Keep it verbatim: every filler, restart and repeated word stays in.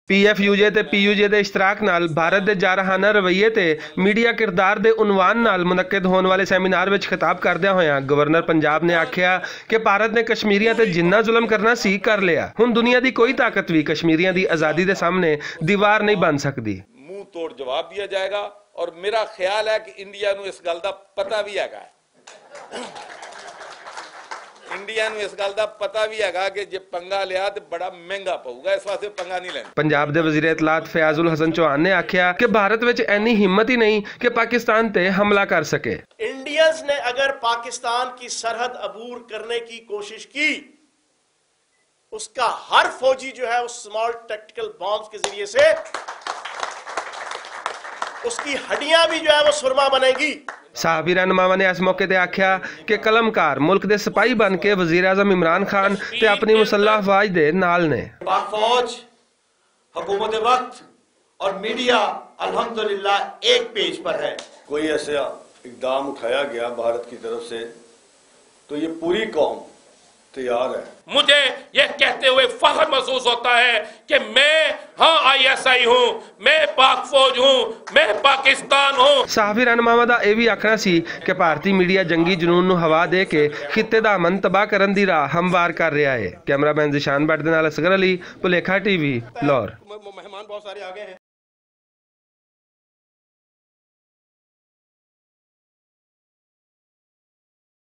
پی ایف یو جے تے پی یو جے دے اشتراک نال بھارت دے جارحانہ رویے تے میڈیا کردار دے عنوان نال منعقد ہون والے سیمینار وچ خطاب کردیاں ہویاں گورنر پنجاب نے آکھیا کہ بھارت نے کشمیریاں تے جنہ ظلم کرنا سی کر لیا، ہن دنیا دی کوئی طاقت وی کشمیریاں دی آزادی دے سامنے دیوار نہیں بن سکدی۔ منہ توڑ جواب دیا جائے گا۔ اور میرا خیال ہے کہ انڈیا نوں اس گل دا پتہ وی ہے گا، انڈیا نوں اس گل دا پتہ وی ہے گا کہ جے پنگا لیا تے بڑا مہنگا پؤگا، اس واسطے پنگا نہیں لینا۔ پنجاب دے وزیر اطلاعات فیاض الحسن چوہان نے آکھیا کہ بھارت وچ اینی ہمت ہی نہیں کہ پاکستان تے حملہ کر سکے۔ انڈینز نے اگر پاکستان کی سرحد عبور کرنے کی کوشش کی، اس کا ہر فوجی جو ہے وہ سمال ٹیکٹیکل بامز کے ذریعے سے اس کی ہڈیاں بھی جو ہے وہ سرما بنے گی۔ صحافی رہنماواں نے اس موقع تے آکھیا کہ قلمکار ملک دے سپاہی بن کے وزیر اعظم عمران خان تے اپنی مسلح افواج دے نال نے۔ پاک فوج، حکومت وقت اور میڈیا الحمدللہ ایک پیج پر ہے۔ کوئی ایسا اقدام اٹھایا گیا بھارت کی طرف سے تو یہ پوری قوم تیار ہے۔ مجھے یہ کہتے ہوئے فخر محسوس ہوتا ہے کہ میں، ہاں، آئی ایس آئی ہوں، میں پاک فوج ہوں، میں پاکستان ہوں۔ صحافی رہنماواں دا اے وی آکھنا سی کہ بھارتی میڈیا جنگی جنون نوں ہوا دے کے خطے دا امن تباہ کرن دی راہ ہموار کر رہیا ہے۔ کیمرہ مین ذیشان بٹ دے نال اصغر علی، پلیکھا ٹی وی، لاہور۔ مہمان بہت سارے آ گئے ہیں۔